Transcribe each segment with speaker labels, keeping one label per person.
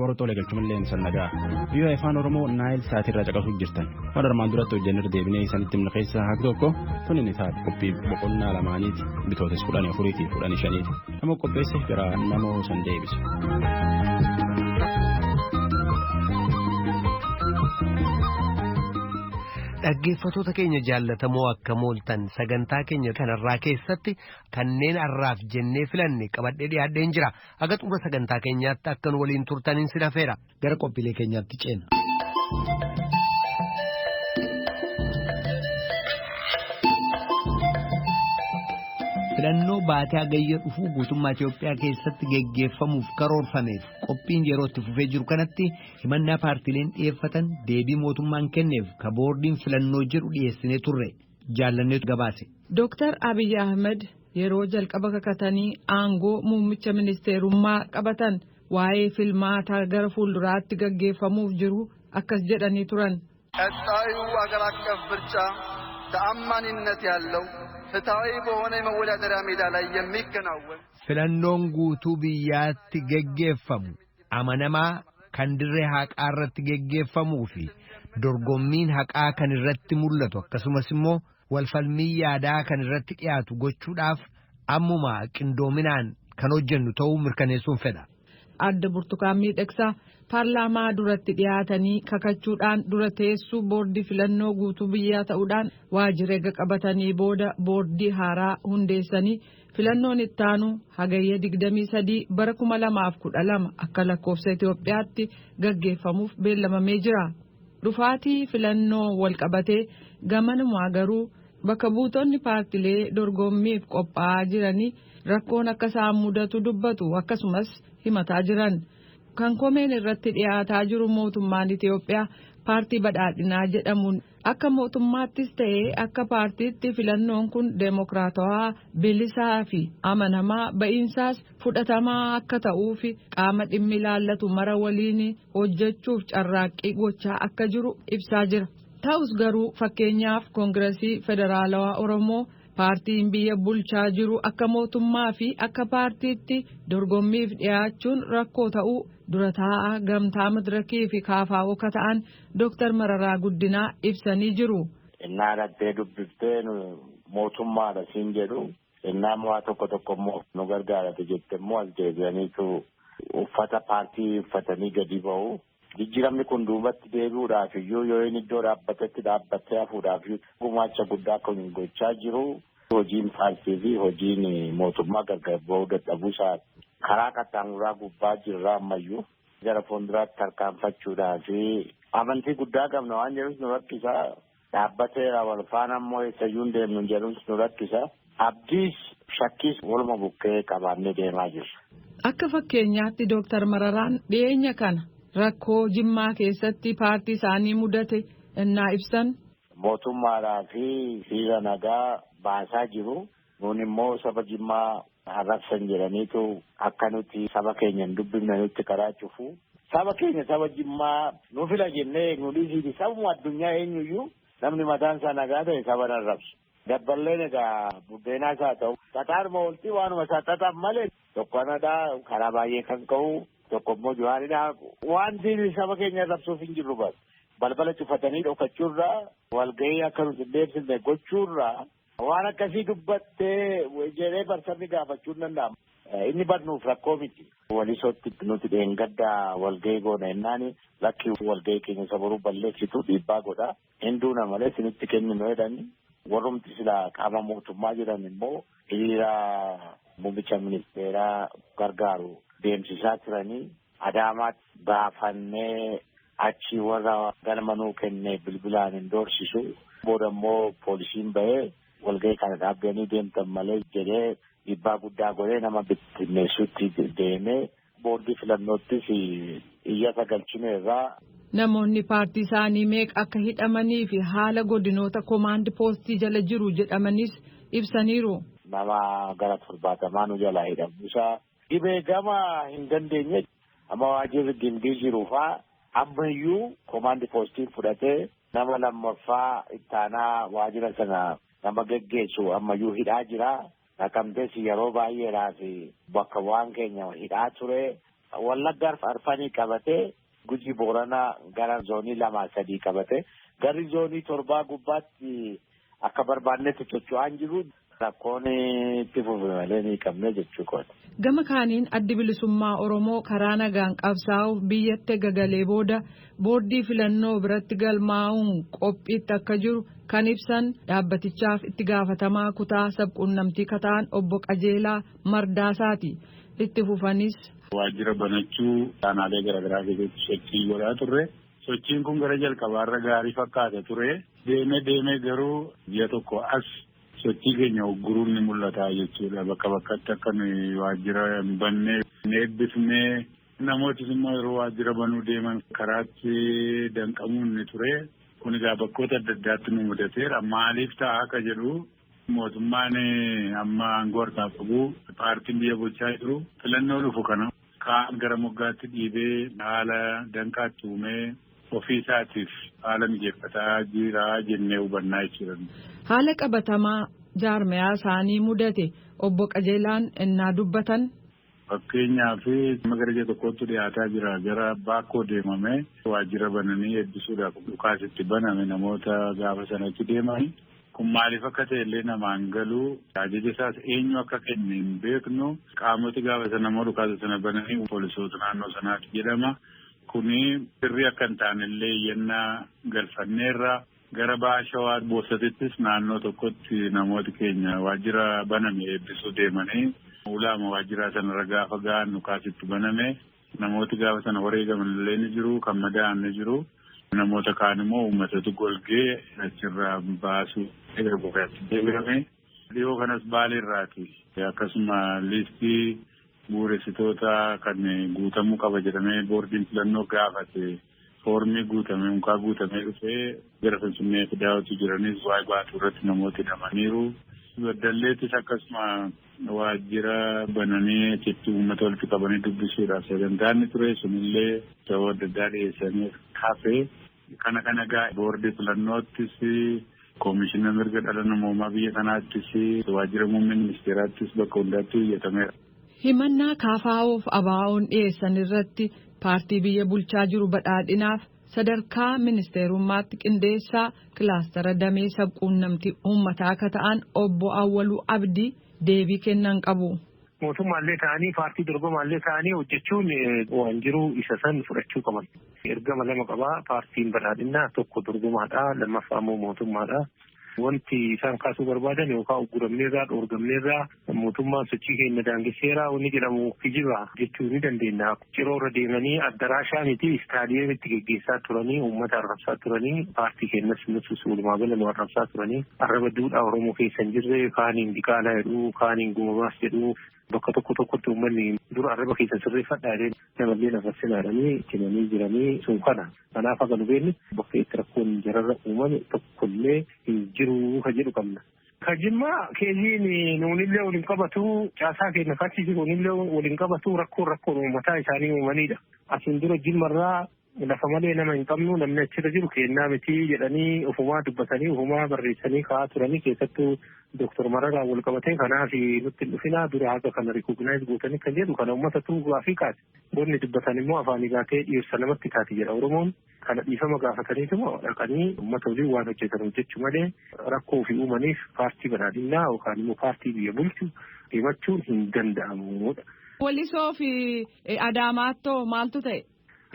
Speaker 1: Babaroo galchumallee san nagaa. VOA Afaan Oromoo Naayil Saatirraa caqasuu jirtan. Waan armaan duratti hojjennee deebinee isanitti himna keessaa haqi tokko tunin isaa qophii boqonnaa lamaaniiti bitootes 14 fi 15ti. Nama qopheesse gara nama san deebisa.
Speaker 2: Dhaggeeffattoota keenya jaallatamoo akka mooltan sagantaa keenya kanarraa keessatti kanneen har'aaf jennee filanne qabadhee dhiyaadheen jira. Haga xumura sagantaa keenyaatti akka nu waliin turtaniin si dafeera.
Speaker 3: Gara qophiilee keenyaatti ceena.
Speaker 2: Filannoo baatee hagayya dhufuu guutummaa Itoophiyaa keessatti geggeeffamuuf karoorfameef qophiin yeroo itti fufee jiru kanatti himannaa paartiileen dhiyeeffatan deebii mootummaan kenneef ka boordiin filannoo jedhu dhiyeessinee turre jaallanneetu gabaase.
Speaker 4: Dooktar Abiy Ahmed yeroo jalqaba kakatanii aangoo muummicha ministeerummaa qabatan waa'ee filmaataa gara fuulduraatti gaggeeffamuuf jiru akkas jedhanii turan.
Speaker 5: ቀጣዩ አገር አቀፍ ምርጫ ተአማኒነት ያለው ፍትሐዊ በሆነ የመወዳደሪያ ሜዳ ላይ የሚከናወን
Speaker 2: Filannoon guutuu biyyaatti geggeeffamu amanamaa kan dirree haqaa irratti geggeeffamuu fi dorgommiin haqaa kan irratti mul'atu akkasumas immoo walfalmii yaadaa kan irratti dhiyaatu gochuudhaaf ammuma qindoominaan kan hojjennu ta'uu mirkaneessuun fedha.
Speaker 4: Adda Burtukaan Miidhagsaa paarlaamaa duratti dhiyaatanii kakachuudhaan dura teessuu boordii filannoo guutuu biyyaa ta'uudhaan waajjira eega qabatanii booda boordii haaraa hundeessanii filannoon ittaanu hagayya 23 bara 2012 akka lakkoofsa Itoophiyaatti gaggeeffamuuf beellamamee jira. Dhufaatii filannoo walqabatee gamanumaa garuu bakka buutonni paartilee dorgommiif qophaa'aa jiranii rakkoon akka isaan mudatu dubbatu akkasumas himataa jiran. Kan komeen irratti dhiyaataa jiru mootummaan Itoophiyaa paartii badhaadhinaa jedhamuun akka mootummaattis ta'ee akka paartiitti filannoon kun deemokiraatawaa bilisaa fi amanamaa ba'iinsaas fudhatamaa akka ta'uuf qaama dhimmi ilaallatu mara waliin hojjechuuf carraaqqii gochaa akka jiru ibsaa jira. Ta'us garuu fakkeenyaaf Koongiresii Federaalawaa Oromoo paartiin biyya bulchaa jiru akka mootummaa fi akka paartiitti dorgommiif dhiyaachuun rakkoo ta'uu dura taa'aa gamtaa madirakii fi KFO akka ta'an Dooktar Mararaa Guddinaa ibsanii jiru.
Speaker 6: Innaa dhattee dubbiftee mootummaadha siin jedhu innaa waa tokko tokko immoo nu gargaarate jette immoo as deebi'aniitu uffata paartii uffatanii gadi ba'u. Jijjiiramni kun duubatti deebi'uudhaaf iyyuu yoo inni iddoo dhaabbatetti dhaabbattee hafuudhaaf gumaacha guddaa kan gochaa jiru. Hojiin paartii fi hojiin mootummaa gargar ba'uu dadhabuu isaa karaa qaxxaamuraa gubbaa jirra ammayyuu gara fuulduraatti tarkaanfachuudhaa fi amantii guddaa qabna waan jedhus nu rakkisa. Dhaabbateera wal faana immoo eessayyuu hin deemnu jedhus nu rakkisa. Abdiis shakkiis waluma bukkee qabaannee deemaa jirra.
Speaker 4: Akka fakkeenyaatti Dooktar Mararaan dhiyeenya kana rakkoo Jimmaa keessatti paartii isaanii mudate innaa ibsan.
Speaker 6: Mootummaadhaa fi hiriira nagaa baasaa jiru. Nuun immoo saba Jimmaa arrabsan jedhaniitu akka nuti saba keenya hin dubbifne nutti karaa cufu. Saba keenya saba Jimmaa nu fila jennee nu dhiisiiti sabuma addunyaa eenyuyyuu namni mataan isaa nagaa ta'e saba arrabsu. Dabballeen egaa buddeenaas haa ta'u xaxaanuma oltii waanuma isaa xaxaan malee tokko anadhaa karaa baay'ee kan ka'u tokko immoo Jawaaridhaa wanti saba keenya arrabsuuf hin jirru bas. Balbala cufatanii dhokachuurraa walgahii akka nuti hin deemsifne gochuurraa waan akkasii dubbattee jedhee barsabni gaafachuu hin danda'amu. Inni barnuuf rakkoo miti. Walisootti nuti dheengaddaa walgahii goona jennaan lakki walgahii keenya isa boruu balleessitu dhiibbaa godha. Hinduuna malee isinitti kenninu jedhani. Warrumti silaa qaama mootummaa jedhan immoo hiriira muummicha ministeeraa gargaaru deemsisaa turanii Adaamaatti baafannee achi warra galma nuu kenne bilbilaan hin doorsisu. Booda immoo poolisiin bahee walgahii kana dhaabdanii deemtan malee jedhee dhiibbaa guddaa godhee nama bittinneessutti deemee boordii filannoottis iyyata galchineerraa.
Speaker 4: Namoonni paartii isaanii meeqa akka hidhamanii fi haala godinoota komaandi poostii jala jiru jedhamanis ibsaniiru.
Speaker 6: Nama gara 70 nu jalaa hidhamuusaa dhibee gama hin dandeenye amma waajirri gimbii jiru faa ammayyuu komaandi poostiin fudhatee nama lammaffaa ittaanaa waajjira sana nama geggeessu ammayyuu hidhaa jira. Naqamtes yeroo baay'eedhaaf bakka bu'aan keenya hidhaa ture. Wallaggaa arfanii qabatee Gujii Booranaa gara zoonii 2, 3 qabatee garri zoonii 7 gubbaatti akka barbaannetti socho'aa hin jiru. Rakkoon itti fufe malee ni qabne jechuu kooti.
Speaker 4: Gama kaaniin addi bilisummaa Oromoo karaa nagaan qabsaa'uuf biyyatti gagalee booda boordii filannoo biratti galmaa'uun qophiitti akka jiru kan ibsan dhaabbatichaaf itti gaafatamaa kutaa sabquunnamtii kataan obbo Qajeelaa Mardaasaati. Itti fufanis.
Speaker 7: Waajjira banachuu aanaalee garaagaraa keessatti sochii godhaa turre. Sochiin kun gara jalqabaarra gaarii fakkaata ture. Deemee deemee garuu ji'a tokko as. Sochii keenya ugguruun ni mul'ata jechuudha. Bakka bakkatti akka nuyi waajjira hin banne hin eebbifne namootis immoo yeroo waajjira banuu deeman karaatti danqamuun ni ture. Kun egaa bakkoota adda addaatti nu mudateera. Maaliif ta'a akka jedhu mootummaan amma aangoo harkaa qabu paartiin biyya bulchaa jiru filannoo dhufu kana kaan gara moggaatti dhiibee haala danqaatti uumee ofii isaatiif haala mijeeffataa jira jennee hubannaa jechuudha.
Speaker 4: Haala qabatamaa jaarmiyaa isaanii mudate obbo Qajeelaan innaa dubbatan.
Speaker 7: Fakkeenyaaf gara ija tokkotti dhiyaataa jira. Gara Baakkoo deemame waajjira bananii eebbisuudhaaf dhukaasitti baname namoota gaafa sanatti deeman. Kun maaliif akka ta'e illee namaan galu ajaja isaas eenyu akka kenne hin beeknu qaamoti gaafa sana immoo dhukaasa sana bananii poolisoota naannoo sanaatti jedhama. Kuni sirrii akka hin taane illee iyyannaa galfanneerra. Gara baha Shawaa Boosatittis naannoo tokkotti namooti keenya waajjira baname eebbisuu deemanii ulaama waajjiraa sanarra gaafa ga'an dhukaasitti baname namooti gaafa sana wareegaman illee ni jiru kan madaa'an ni jiru namoota kaan immoo uummatatu golgee achirraa baasuu gara boqotaatti deebifame. Dhiyoo kanas Baaleerraati akkasuma liistii bu'uuressitoota kan guutamuu qaba jedhamee boordiin filannoo gaafate. Foormii guutamee mukaa guutamee dhufee gara Finfinnee fidaawwatu jiranis waa'ee baatuu irratti namoota hidhamaniiru. Baddalleettis akkasuma waajjira bananii achitti uummata walitti qabanii dubbisuudhaaf sagantaan ture sunillee sababa adda addaa dhiyeessanii hafee kana kana gaa boordii filannoottis koomishina mirga dhala namoomaa biyya kanaattis waajjira muummee ministeeraattis bakka hundaatti iyyatameera.
Speaker 4: Himannaa KFO'f ABO'n dhiyeessan irratti paartii biyya bulchaa jiru badhaadhinaaf sadarkaa ministeerummaatti qindeessaa kilaastara damee sabquunnamtii uummataa akka ta'an obbo Awwaluu Abdii deebii kennan qabu.
Speaker 8: Mootummaallee ta'anii paartii dorgomaallee ta'anii hojjechuun waan jiru isa san fudhachuu qaban. Ergama lama qabaa paartiin badhaadhinaa tokko dorgomaadha lammaffaa immoo mootummaadha. Wanti isaan kaasuu barbaadan yookaan ugguramneerraa dhoorgamneerraa mootummaan sochii keenya daangesseeraa wanni jedhamu kijiba jechuu ni dandeenya. Ciroorra deemanii addaraashaa miti istaadiyeemitti geggeessaa turanii uummata arrabsaa turanii paartii keenyas nutus walumaa gala nu arrabsaa turanii arraba duudhaa Oromoo keessa hin jirre kaaniin diqaalaa jedhu kaaniin gumamaas jedhu bakka tokko tokkotti uummanni dura arraba keessa sirreeffadhaa jedhee namallee nafarsinaadhanii cimanii jiranii sun kana. Kanaaf akka nu beeknu bakka itti rakkoon jararra uumame tokkollee hin jiru ka jedhu qabna. Ka Jimmaa keessiin nuunillee waliin qabatu caasaa keenya kaachisi nuunillee waliin qabatu rakkoon rakkoon uummataa isaanii uumanidha. Asiin dura Jimmarraa lafa malee nama hin qabnu namni achirra jiru kennaa miti jedhanii ofumaa dubbatanii ofumaa barreessanii kaa'aa turanii keessattuu Dooktor Mararaa wal qabatee kanaaf nutti hin dhufinaa dura haga kana rikognaayiz gootanii kan jedhu kana uummata gaafii kaase. Bonni dubbatan immoo afaanii gaatee dhiirsa namatti taati jedha Oromoon. Kana dhiifama gaafataniituma dhaqanii uummata waliin waan hojjetan hojjechuu malee rakkoo ofii uumaniif paartii badhaadhinaa yookaan immoo paartii biyya bulchu himachuun hin danda'amudha.
Speaker 4: Walisoo fi Adaamaattoo maaltu ta'e?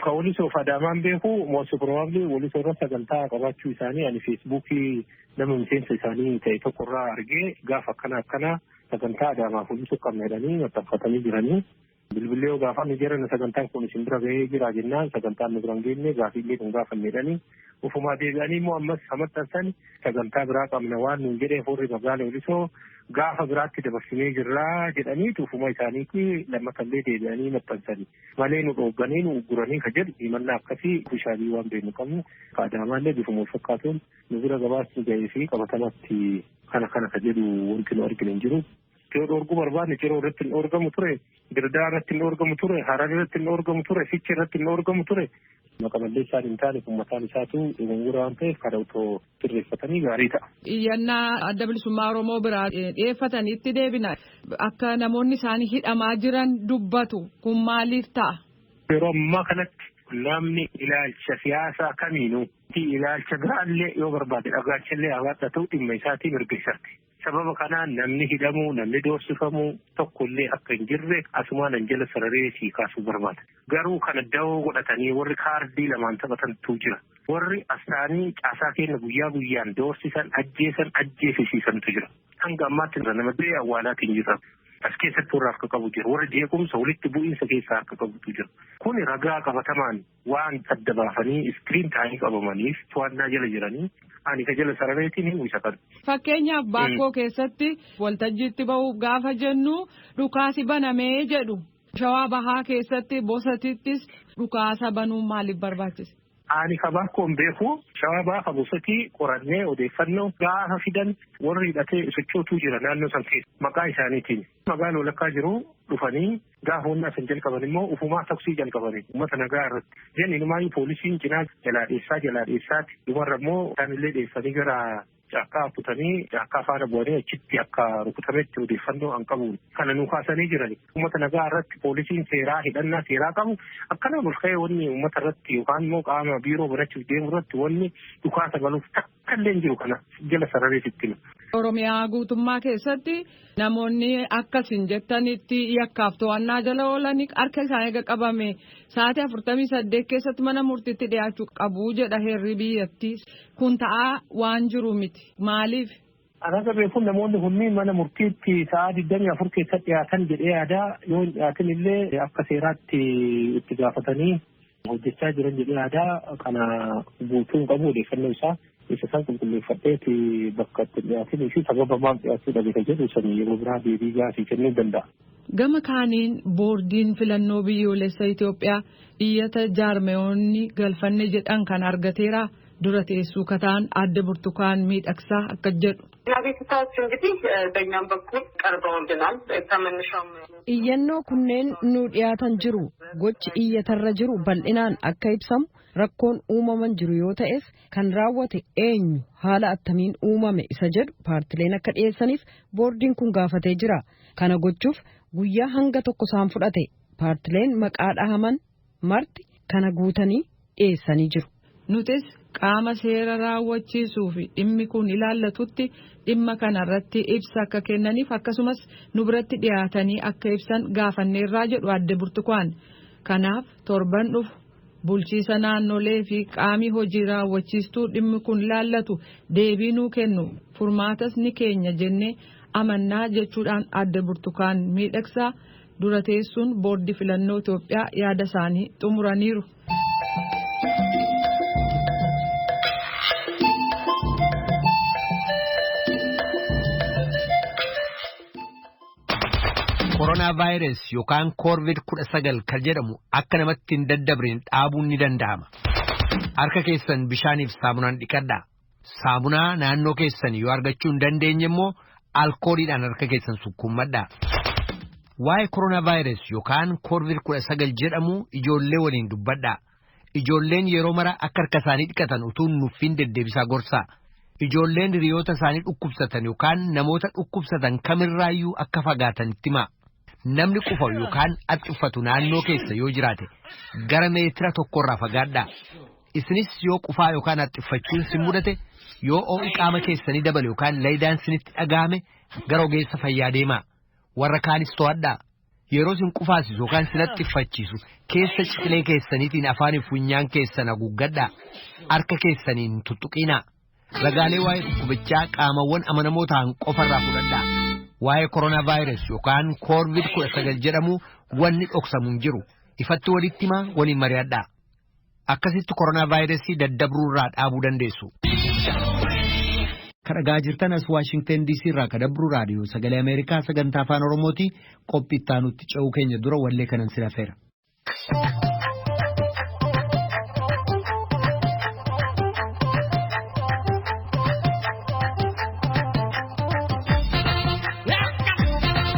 Speaker 8: Ka Walisoo fi Adaamaan beeku most probably Walisoo irra sagantaa qabaachuu isaanii ani feesbuukii nama miseensa isaanii ta'e tokkorraa argee gaafa akkana akkana sagantaa Adaamaaf Walisoo qabna jedhanii maxxanfatanii jiranii. Bilbilee yoo gaafa nu jiran sagantaan kun isin bira gahee jira jennaan sagantaan nu bira hin geenye gaafiillee kun gaafanne jedhanii ofumaa deebi'anii immoo ammas maxxansan sagantaa biraa qabna waan nuun jedhee horri magaala Walisoo gaafa biraatti dabarsinee jirraa jedhaniitu ofuma isaaniitti lammatallee deebi'anii maxxansanii malee nu dhoogganii nu ugguranii ka jedhu himannaa akkasii bishaalii waan beeknu qabnu ka Adaamaallee bifuma wal fakkaatuun nu bira gabaasni gahee fi qabatamatti kana kana ka jedhu wanti nu arginu hin jiru. Yoo dhoorguu barbaanne Ciroo irratti hin dhoorgamu ture, Dirdaa irratti hin dhoorgamu ture, Harar irratti hin dhoorgamu ture, Fiichee irratti hin dhoorgamu ture. Maqa balleessaan hin taane kun mataan isaatu dogongora waan ta'eef kana otoo sirreeffatanii gaarii ta'a.
Speaker 4: Iyyannaa adda bilisummaa Oromoo biraa dhiyeeffataniitti deebina. Akka namoonni isaanii hidhamaa jiran dubbatu kun maaliif ta'a?
Speaker 8: Yeroo ammaa kanatti namni ilaalcha siyaasaa kamiinuu ilaalcha biraallee yoo barbaade dhagaachallee hawaasa dhimma isaatii mirga isaati. Sababa kanaan namni hidhamuu, namni doorsifamuu tokkollee akka hin jirre asumaan jala sararee sii kaasuu barbaada. Garuu kana dawoo godhatanii warri kaardii lamaan taphatantu jira. Warri as ta'anii caasaa keenya guyyaa guyyaan doorsisan, ajjeesan, ajjeesisiisantu jira. Hanga ammaatti nama du'e awwaalaatiin jira. As keessatti warra harka qabu jira. Warra jeequmsa walitti bu'iinsa keessaa harka qabutu jira. Kuni ragaa qabatamaan waan adda baafanii iskiriin ta'anii qabamaniif to'annaa jala jiranii ani ka jala sarareetiin hin isa kan.
Speaker 4: Fakkeenyaaf Baakkoo keessatti waltajjiitti bahuuf gaafa jennu dhukaasi banamee jedhu. Shawaa Bahaa keessatti Bosatittis dhukaasa banuun maaliif barbaachise?
Speaker 8: Ani ka Baakkoon beeku Shawaa Bahaa Bosatii qorannee odeeffannoo gaafa fidan warri hidhatee sochootuu jira naannoo san keessa maqaa isaaniitiin. Magaala walakkaa jiru dhufanii gaafa humna san jalqaban immoo ufumaa taksii jalqabanii uummata nagaa irratti. Jenni inumaayyuu poolisiin cinaa jalaa dheessaa jalaa dheessaati. Dhumarra immoo isaanillee dheessanii gara caakkaa kutanii caakkaa faana bu'anii achitti akka rukutametti odeeffannoo an qabuun kana nu kaasanii jirani. Uummata nagaa irratti poolisiin seeraa hidhannaa seeraa qabu akkanaan ol ka'ee wanni uummata irratti yookaan immoo qaama biiroo banachuuf deemu irratti wanni dhukaasa banuuf takka illee hin jiru kana jala sarareetitti hima.
Speaker 4: Oromiyaa guutummaa keessatti namoonni akkasin jettanitti yakkaaf to'annaa jala oolanii harka isaanii eega qabame sa'aatii 48 keessatti mana murtiitti dhiyaachuu qabu jedha heerri biyyattii. Kun ta'aa waan jiru miti. Maaliif?
Speaker 8: Akka beekuun namoonni kunniin mana murtiitti sa'a 24 keessatti dhiyaatan jedhee yaadaa yoo hin dhiyaatin illee akka seeraatti itti gaafatanii hojjechaa jiran jedhee yaadaa kana guutuu hin qabu odeeffannoo isaa. Isa isaan qulqulleeffadheeti bakka itti dhiyaatinii fi sababa maal dhiyaachuu dhabe kan jedhu sanii yeroo biraa deebii gaafii kennuu danda'a.
Speaker 4: Gama kaaniin boordiin filannoo biyyoolessa Itoophiyaa iyyata jaarmeyoonni galfanne jedhan kan argateera dura teessuu kataan adda Burtukaan Miidhagsaa akka jedhu.
Speaker 9: አቤቱታዎች እንግዲህ በእኛም በኩል ቀርበውልናል። ከመነሻውም
Speaker 10: Iyyannoo kunneen nu dhiyaatan jiru gochi iyyatarra jiru bal'inaan akka ibsamu rakkoon uumaman jiru yoo ta'es kan raawwate eenyu haala attamiin uumame isa jedhu paartileen akka dhiyeessaniif boordiin kun gaafatee jira. Kana gochuuf guyyaa hanga tokko isaan fudhate paartileen maqaa dhahaman marti kana guutanii dhiyeessanii jiru.
Speaker 4: Nutis qaama seera raawwachiisuu fi dhimmi kun ilaallatutti dhimma kanarratti ibsa akka kennaniif akkasumas nu biratti dhiyaatanii akka ibsan gaafanneerraa jedhu adde Burtukaan. Kanaaf torban dhufu bulchiisa naannolee fi qaamii hojii raawwachiistuu dhimmi kun ilaallatu deebii nuu kennu furmaatas ni keenya jennee amannaa jechuudhaan adde Burtukaan Miidhagsaa dura teessuun boordii filannoo Itoophiyaa yaada isaanii xumuraniiru.
Speaker 2: Koronaa vaayirasii yookaan koorvid 19 kan jedhamu akka namatti hin daddabreen dhaabuun ni danda'ama. Harka keessan bishaaniif saamunaan dhiqadhaa. Saamunaa naannoo keessan yoo argachuu hin dandeenye immoo alkooliidhaan harka keessan sukkuummadhaa. Waa'ee koronaa vaayirasii yookaan koorvid 19 jedhamu ijoollee waliin dubbadhaa. Ijoolleen yeroo mara akka harka isaanii dhiqatan utuu nuffiin deddeebisaa gorsaa. Ijoolleen hiriyoota isaanii dhukkubsatan yookaan namoota dhukkubsatan kamirraayyuu akka fagaatan itti himaa. Namni qufa yookaan haxxiffatu naannoo keessa yoo jiraate gara meetira tokkorraa fagaadhaa. Isinis yoo qufaa yookaan haxxiffachuun sin mudate yoo ho'i qaama keessanii dabale yookaan laayidaan sinitti dhagahame gara ogeessa fayyaa deemaa. Warra kaanis to'adhaa. Yeroo sin qufaasisu yookaan sin haxxiffachiisu keessa ciqilee keessaniitiin afaaniif funyaan keessan haguuggadhaa. Harka keessaniin tuttuqinaa. Ragaalee waa'ee dhukkubichaa qaamawwan amanamoo ta'an qofarraa fudhadhaa. Waa'ee koronaa vaayirasii yookaan koorvid 19 jedhamu wanni dhoksamu hin jiru. Ifatti walitti himaa waliin mari'adhaa. Akkasitti koronaa vaayirasii daddabruurraa dhaabuu dandeessu. Kan dhagaa jirtan as Waashingtan DC irraa kan dabru raadiyoo sagalee Ameerikaa sagantaa afaan Oromooti qophii itti aanutti ce'uu keenya dura wallee kanan si rafeera.
Speaker 11: Let's go!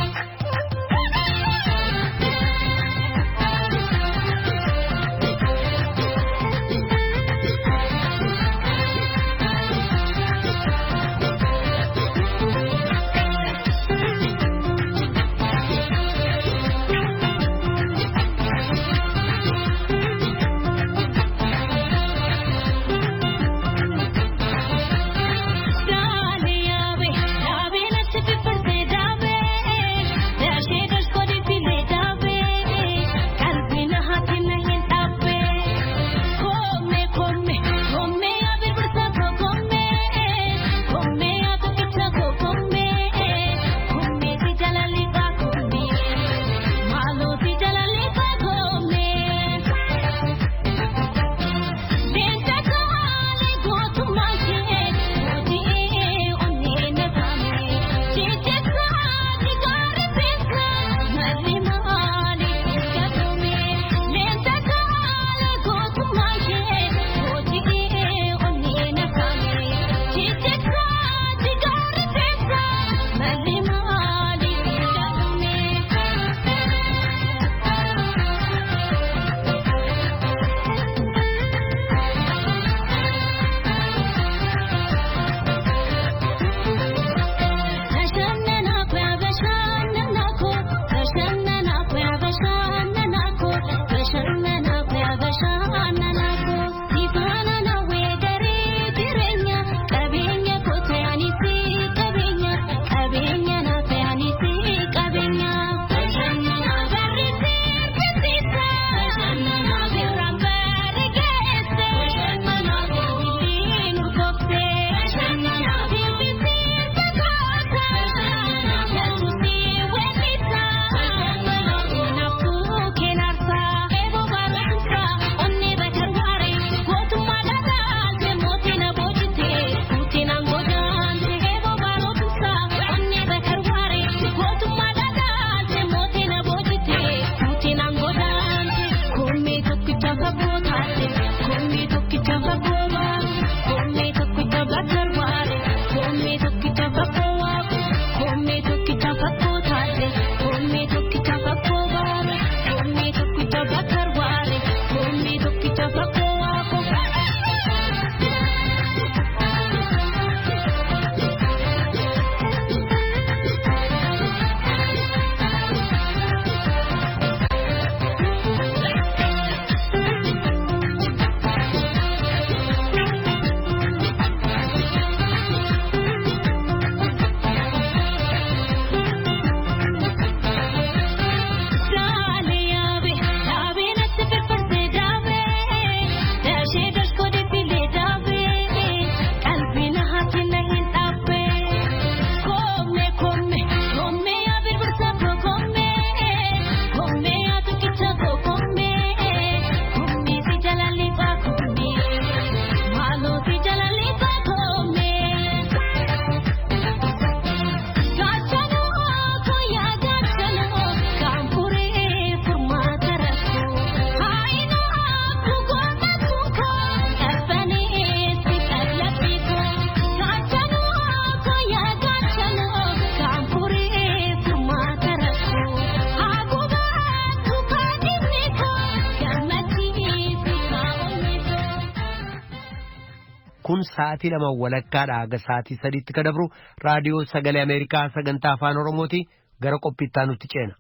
Speaker 2: Kun sa'aatii 2:30 haga sa'aatii 3tti ka dabru raadiyoo sagalee Ameerikaa sagantaa afaan Oromooti gara qophiittaa nutti ceena.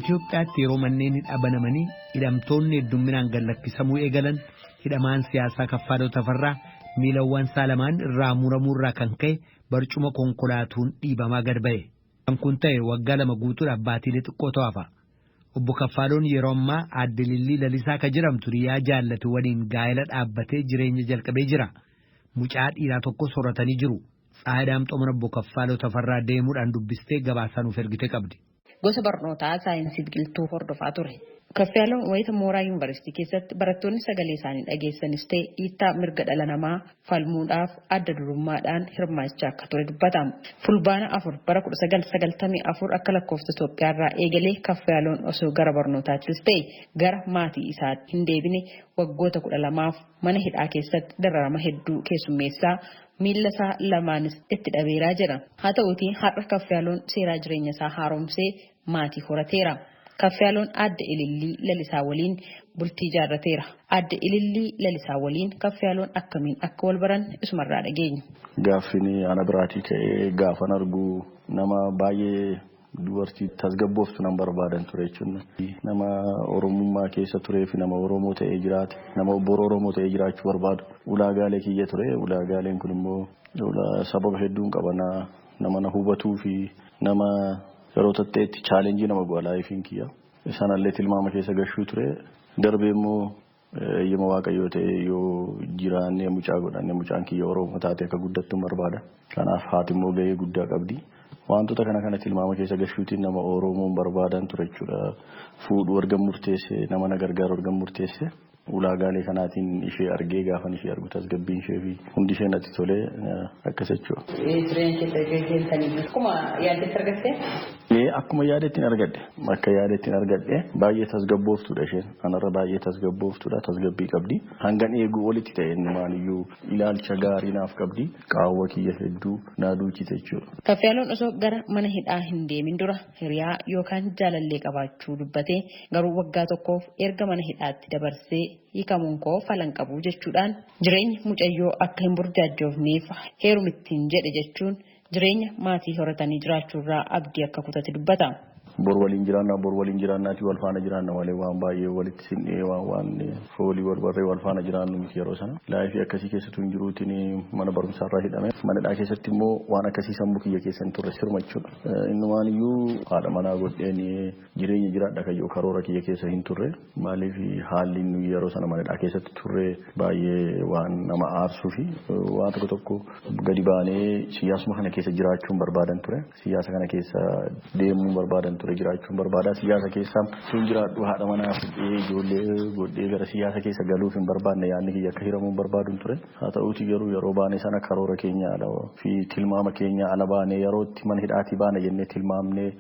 Speaker 2: Itoophiyaatti yeroo manneen hidhaa banamanii hidhamtoonni heddumminaan gad lakkisamuu eegalan hidhamaan siyaasaa Kaffaaloo Tafarraa miilawwan isaa lamaan irraa muramuu irraa kan ka'e barcuma konkolaatuun dhiibamaa gad ba'e. Kan kun ta'e waggaa 2 guutuudhaaf baatiilee xiqqoo ta'afa. Obbo Kaffaaloon yeroo ammaa aadde Lillii Lalisaa kan jedhamtu hiriyaa jaallatu waliin gaa'ela dhaabbatee jireenya jalqabee jira. Mucaa dhiiraa tokko soratanii jiru. Tsaayi Daamxoo mana Obbo Kaffaaloo Tafarraa deemuudhaan dubbistee gabaasaa nuuf ergite qabdi.
Speaker 11: Gosa barnootaa saayinsii biqiltuu hordofaa ture. Kaffaaloon wayita mooraa yuunivarsiitii keessatti barattoonni sagalee isaanii dhageessanis ta'e dhiittaa mirga dhala namaa falmuudhaaf adda durummaadhaan hirmaachaa akka ture dubbatama. Fulbaana 4 bara 1994 akka lakkoofsa Itoophiyaarraa eegalee Kaffaaloon osoo gara barnootaattis ta'e gara maatii isaatti hin deebine waggoota 12f mana hidhaa keessatti dararama hedduu keessummeessaa miilla isaa lamaanis itti dhabeeraa jira. Haa ta'uutii har'a Kaffaaloon seeraa jireenya isaa haaromsee maatii horateera. Kaffaaloon aadde Ilillii Lalisaa waliin bultii ijaarrateera. Aadde Ilillii Lalisaa waliin Kaffaaloon akkamiin akka wal baran isumarraa dhageenya.
Speaker 12: Gaaffiin ana biraatii ka'ee gaafan argu nama baay'ee dubartii tasgabbooftu nan barbaadan ture jechuun nama Oromummaa keessa turee fi nama Oromoo ta'ee jiraate nama obboroo Oromoo ta'ee jiraachuu barbaadu ulaagaalee kiyya ture. Ulaagaaleen kun immoo sababa hedduun qabana nama na hubatuu fi nama yeroo ta'etti chaalenjii nama go'a laayifiin kiyya. Sanallee tilmaama keessa gashuu ture. Darbee immoo eeyyama Waaqayyoo ta'e yoo jiraannee mucaa godhanne mucaan kiyya Oromoo taate akka guddattu barbaada. Kanaaf haati immoo gahee guddaa qabdi. Wantoota kana kana tilmaama keessa gashuutiin nama Oromoon barbaadan ture jechuudha. Fuudhuu erga murteesse nama na gargaaru erga murteesse ulaagaalee kanaatiin ishee argee gaafan ishee argu tasgabbiin ishee fi hundi ishee natti tolee akkas jechuudha.
Speaker 11: Jireenya keessa gaggeessanii akkuma yaaddetti argattee?
Speaker 12: Akkuma yaadettiin argadhe. Akka yaadettiin argadhe baay'ee tasgabbooftuudha isheen. Anarra baay'ee tasgabbooftuudha tasgabbii qabdi. Hangan eeguu olitti ta'e maaliyyuu ilaalcha gaarii naaf qabdi. Qaawwa kiyya hedduu naa duuchite jechuudha.
Speaker 11: Kaffaaloon osoo gara mana hidhaa hin deemin dura hiriyaa yookaan jaalallee qabaachuu dubbatee garuu waggaa tokkoof erga mana hidhaatti dabarsee hiikamuun koo falan qabu jechuudhaan jireenya mucayyoo akka hin burjaajjoofneef heerumittiin jedhe jechuun jireenya maatii horatanii jiraachuurraa abdii akka kutate dubbata.
Speaker 12: Bor waliin jiraannaa bor waliin jiraannaatii wal faana jiraanna malee waan baay'ee walitti sinnee waan foolii wal barree wal faana jiraannu miti yeroo sana. Laayifii akkasii keessattuu hin jiruutiin mana barumsaarraa hidhame. Mana hidhaa keessatti immoo waan akkasii sammuu kiyya keessa hin turre sirma jechuudha. Innumaan iyyuu haadha manaa godheen jireenya jiraadha kayyoo karoora kiyya keessa hin turre. Maaliif haalli nuyi yeroo sana mana hidhaa keessatti turre baay'ee waan nama aarsuu fi waan tokko tokko gadi baanee siyaasuma kana keessa jiraachuun barbaadan ture. Siyaasa kana keessa deemuun barbaadan ture. Jiraachuun barbaada siyaasa keessa sun jiraadhu haadha manaa fuudhee ijoollee godhee gara siyaasa keessa galuuf hin barbaanne yaadni kiyya akka hiramuun barbaaduun ture. Haa ta'uuti garuu yeroo baane sana karoora keenya ala fi tilmaama keenya ala baane yeroo itti mana hidhaatii baane jennee tilmaamnee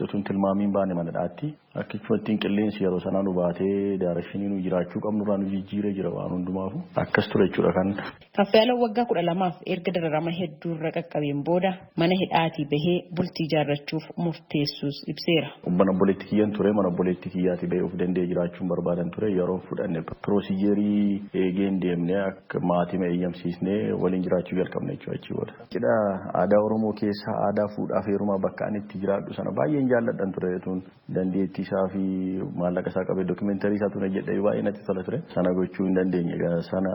Speaker 12: utuun tilmaamiin baane mana hidhaatti. Akkachumatti qilleensi yeroo sanaa nu baatee daarashinii nu jiraachuu qabnurraa nu jijjiiree jira waan hundumaafu akkas ture jechuudha kan.
Speaker 11: Kaffaaloon waggaa 12f erga dararama hedduurra qaqqabeen booda mana hidhaatii bahee bultii ijaarrachuuf murteessuus ibseera.
Speaker 12: Mana obboleetti kiyyan ture mana obboleetti kiyyaatii bahee of danda'ee jiraachuun barbaadan ture yeroo fudhanne piroosijeerii eegeen deemnee akka maatii eeyyamsiisnee waliin jiraachuu jalqabne jechuudha achii booda. Cidha aadaa Oromoo keessaa aadaa fuudhaa fi heerumaa bakka ani itti jiraadhu sana baay'een jaalladhan ture tun dandeettii isaa fi maallaqa isaa qabee dookimeentarii isaa tun hojjedhee baay'ee natti tola ture. Sana gochuu hin dandeenye sana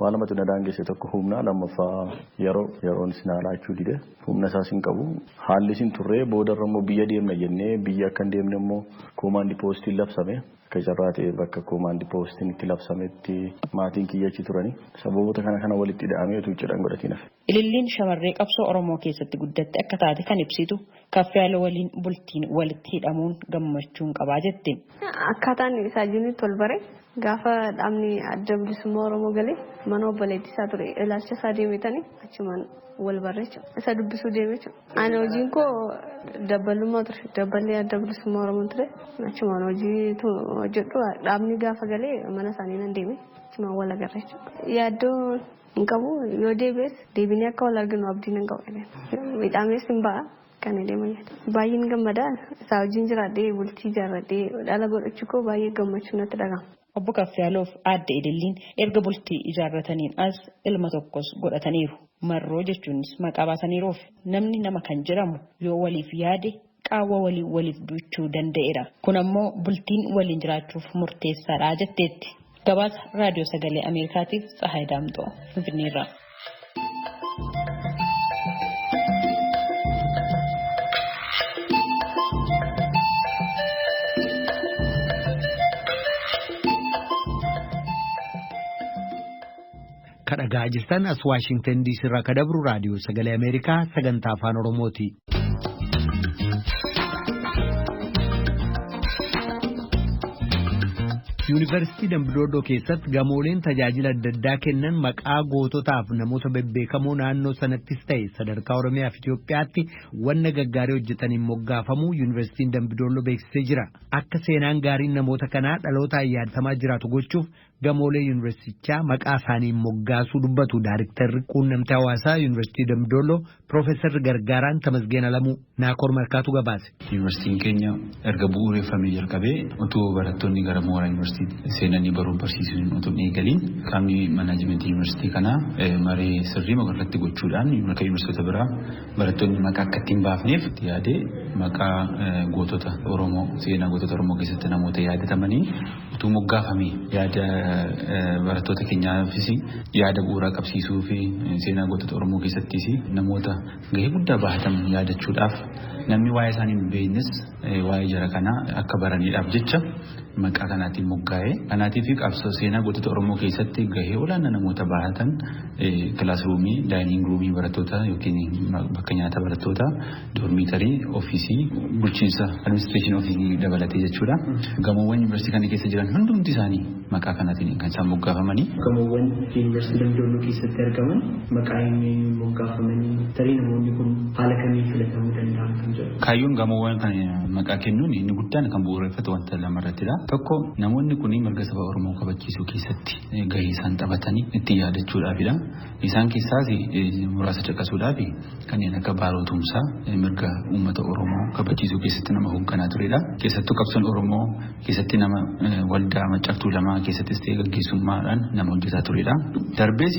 Speaker 12: waan lamatu na daangesse tokko humna lammaffaa yeroon isin haalaachuu dide humna isaas hin qabu haalli isin turree boodarra immoo biyya deemna jennee biyya akka hin deemne immoo koomaandi poostiin labsame akka carraa ta'e bakka koomaandi poostiin itti labsametti maatiin kiyya achi turani sababoota kana kana walitti hidhamee utuu cidhan godhatiin hafe.
Speaker 11: Ililliin shamarree qabsoo Oromoo keessatti guddatte akka taate kan ibsitu Kaffaaloo waliin bultiin walitti hidhamuun gammachuun qabaa jette.
Speaker 13: Akkaataan isaa jirutti wal bare gaafa dhaabni adda bilisummaa Oromoo galee mana obboleettii isaa ture ilaalcha isaa deemetanii achumaan wal barreecha isa dubbisuu deemecha. Ani hojiin koo dabbalummaa ture dabballee adda bilisummaa Oromoo ture achumaan hojii hojjedhu dhaabni gaafa galee mana isaanii nan deeme achumaan wal agarreecha. Yaaddoo hin qabu yoo deebi'es deebinee akka wal arginu abdiin hin qabu. Midhaamees hin ba'a. Kan deeman baay'een gammada isaa wajjin jiraadhee bultii ijaarradhee dhala godhachuu koo baay'ee gammachuu natti dhaga'ama.
Speaker 11: Obbo Kaffiyaaloof aadde Ililliin erga bultii ijaarrataniin as ilma tokkos godhataniiru. Marroo jechuunis maqaa baasaniiruuf namni nama kan jedhamu yoo waliif yaade qaawwa walii waliif duuchuu danda'eera. Kun ammoo bultiin waliin jiraachuuf murteessaadha jetteetti. Gabaasa Raadiyoo Sagalee Ameerikaatiif Tsahaay Daamxoo Finfinneerraa.
Speaker 2: Kadhagaa jirtan as Waashingtan DC irraa ka dabru Raadiyoo Sagalee Ameerikaa sagantaa Afaan Oromooti. Yuunivarsiitii Dambidoodoo keessatti gamooleen tajaajila adda addaa kennan maqaa goototaaf namoota bebbeekamoo naannoo sanattis ta'e sadarkaa Oromiyaa fi Itoophiyaatti wanna gaggaarii hojjetaniin moggaafamuu Yuunivarsiitiin Dambidoodoo beeksisee jira. Akka seenaan gaariin namoota kanaa dhalootaan yaadatamaa jiraatu gochuuf gamoolee yuunivarsiitichaa maqaa isaaniin moggaasuu dubbatu Daariktarri quunnamtii hawaasaa Yuunivarsiitii Dambidooloo Piroofeesar Gargaaraan Tamasgeen Alamuu Naakoor Markaatu gabaase.
Speaker 14: Yuunivarsiitiin keenya erga bu'uureffamee jalqabee utuu barattoonni gara mooraa yuunivarsiitii seenanii baruun barsiisuun utuu hin eegaliin qaamni manaajimentii yuunivarsiitii kanaa maree sirrii irratti gochuudhaan akka yuunivarsiitota biraa barattoonni maqaa akka ittiin baafneef yaadee maqaa gootota Oromoo seenaa gootota Oromoo keessatti namoota yaadatamanii utuu moggaafamee yaada barattoota keenyaafis yaada bu'uuraa qabsiisuu fi seenaa gootota Oromoo keessattis namoota gahee guddaa baatan yaadachuudhaaf namni waa'ee isaanii hin beeknes waa'ee jara kanaa akka baraniidhaaf jecha maqaa kanaatiin moggaa'ee kanaatiif qabsoo seenaa gootota Oromoo keessatti gahee olaanaa namoota baatan kilaasruumii, daayining ruumii barattootaa yookiin bakka nyaata barattootaa, doormiitarii, ofiisii, bulchiinsa administreeshinii ofiisii dabalatee jechuudha. Gamoowwan yuunivarsiitii kana keessa jiran hundumti isaanii maqaa kanaatiin kan isaan moggaafamanii.
Speaker 15: Gamoowwan yuunivarsiitii Dambidolloo keessatti argaman maqaa eenyuun moggaafamanii tarii namoonni kun haala kamiin filatamuu danda'an kan jedhu.
Speaker 14: Kaayyoon gamoowwan kan maqaa kennuun inni guddaan kan bu'uureffatu wanta lama irrattidha. Tokko namoonni kun mirga saba Oromoo kabachiisuu keessatti gahee isaan taphatanii ittiin yaadachuudhaafidha. Isaan keessaas muraasa caqasuudhaaf kanneen akka Baaroo Tumsaa mirga uummata Oromoo kabachiisuu keessatti nama hoogganaa turedha. Keessattuu qabsoon Oromoo keessatti nama waldaa maccaftuu lamaa keessattis ta'e gaggeessummaadhaan nama hojjetaa turedha. Darbees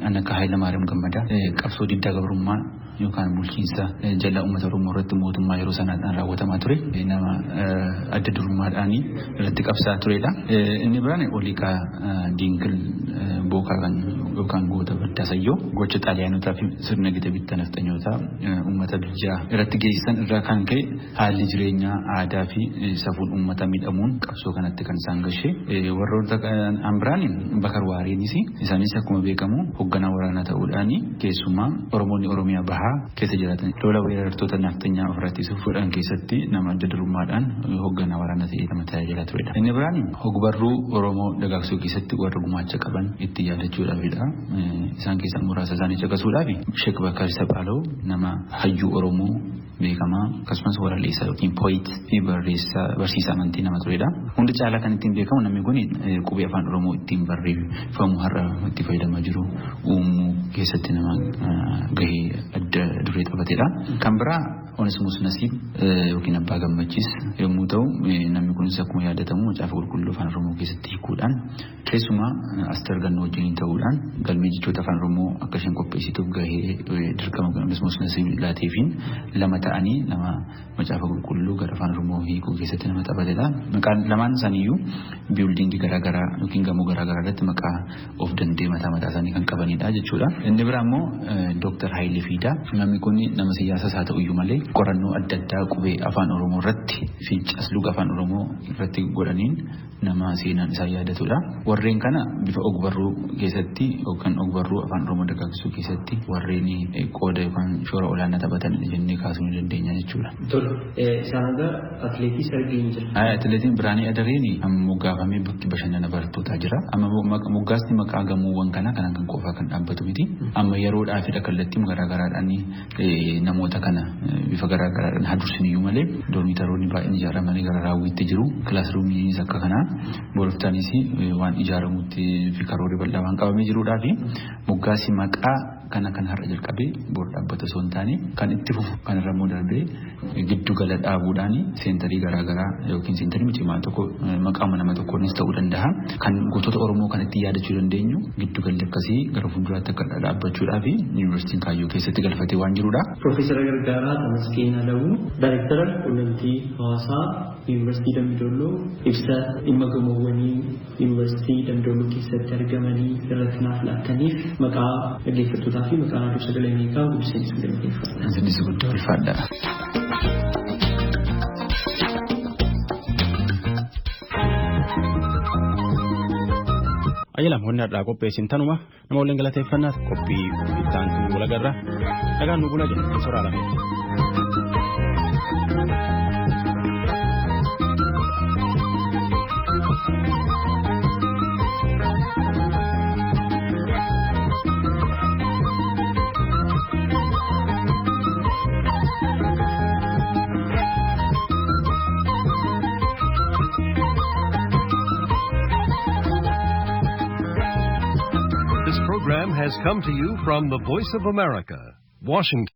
Speaker 14: kan akka Hayilamaariyaam Gammadaa qabsoo diddaa gabrummaa yookaan bulchiinsa jala uummata Oromoo irratti mootummaa yeroo sanaan raawwatamaa ture nama adda durummaadhaan irratti qabsaa turedha. Inni biraan Oliiqaa Diingil Bookaa kan yookaan goota Baddaa gocha xaaliyaanotaa fi sirna gita bittaa nafxanyootaa uummata biyyaa irratti geessisan irraa kan ka'e haalli jireenyaa aadaa fi safuun uummata miidhamuun qabsoo kanatti kan isaan gashe. Warroota kan biraan Bakar Waareenis isaanis akkuma beekamu hoogganaa waraanaa ta'uudhaan keessumaa Oromoonni Oromiyaa bahaa keessa jiraatan lola weerartoota nafxanyaa ofirratti fuudhan keessatti nama adda durummaadhaan hoogganaa waraanaa ta'ee nama tajaajilaa turedha. Inni biraan hogbarruu Oromoo dagaagsuu keessatti warra gumaacha qaban itti yaadachuudhaafidha. Isaan keessaa muraasa isaanii caqasuudhaaf Sheek Bakar Sabaaloo nama hayyuu Oromoo beekamaa akkasumas waraleessaa yookiin pooyit fi barsiisaa amantii nama turedha. Hunda caalaa kan ittiin beekamu namni kun qubee afaan Oromoo ittiin barreeffamu har'a itti fayyadamaa jiru uumuu keessatti nama gahee adda duree taphatedha. Kan biraa Onesimoos Nasiib yookiin Abbaa Gammachiis yommuu ta'u namni kunis akkuma yaadatamu macaafa qulqulluu afaan Oromoo keessatti hiikuudhaan keessumaa Asteer Gannoo wajjin ta'uudhaan galmee jechoota afaan Oromoo akka isheen qopheessituuf gahee dirqama Onesimoos Nasiib laateefiin lama ta'anii nama macaafa qulqulluu gara afaan Oromoo hiikuu keessatti nama taphatedha. Maqaan lamaan isaaniiyyuu biildingii garaagaraa yookiin gamoo garaagaraa irratti maqaa of danda'e mataa mataa isaanii kan qabanidha jechuudha. Inni biraa immoo Dooktar Hayilee Fiidaa namni kun nama siyaasaas haa ta'uyyuu malee qorannoo adda addaa qubee afaan Oromoo irratti fi casluga afaan Oromoo irratti godhaniin nama seenaan isaa yaadatudha. Warreen kana bifa ogbarruu keessatti yookaan ogbarruu afaan Oromoo dagaagsuu keessatti warreen qooda yookaan shoora olaanaa taphatan jennee kaasuu ni dandeenya jechuudha.
Speaker 15: Tole, isaan egaa atileetii Sargeen jira.
Speaker 14: Atileetiin Biraanee Adareen amma moggaafamee bakki bashannana barattootaa jira. Amma moggaasni maqaa gamoowwan kanaa kanan kan qofaa kan dhaabbatu miti. Amma yeroodhaafidha kallattii garaagaraadhaan namoota kana bifa garaagaraadhaan hadursiniyyuu malee doormitaroonni baay'een ijaaramanii gara raawwiitti jiru. Kilaasruumiinis akka kanaa boroftaanis waan ijaaramutti fi karoorri bal'aa waan qabamee jiruudhaa fi moggaasi maqaa Kana kan har'a jalqabee bor dhaabbata osoo hin taane kan itti fufu kan irra immoo darbee giddu gala dhaabuudhaan seentarii garaagaraa yookiin seentarii cimaa tokko maqaama nama tokkoonis ta'uu danda'a. Kan gootota Oromoo kan itti yaadachuu dandeenyu giddu galli akkasii gara fuulduraatti akka dhaabbachuudhaaf yuunivarsiitiin kaayyoo keessatti galfatee waan jirudha.
Speaker 15: Piroofeesara Gargaaraa Tamasgeen Alamuu, Daayirektara Quunnamtii Hawaasaa Yuunivarsiitii Dambidolloo ibsa dhimma gamoowwanii Yuunivarsiitii Dambidolloo keessatti argamanii irratti naaf laattaniif maqaa dhaggeeffattootaa fi maqaa raadiyoo sagalee Ameerikaa guddisanii isin galateeffadha.
Speaker 14: Isinis guddaa ulfaadha.
Speaker 1: Ayyalam wanni har'aa qopheessin tanuma nama waliin galateeffannaa qophii itti aantu walagarra dhagaan nu bula jenna soraa lafee.
Speaker 16: This program has come to you from the Voice of America, Washington.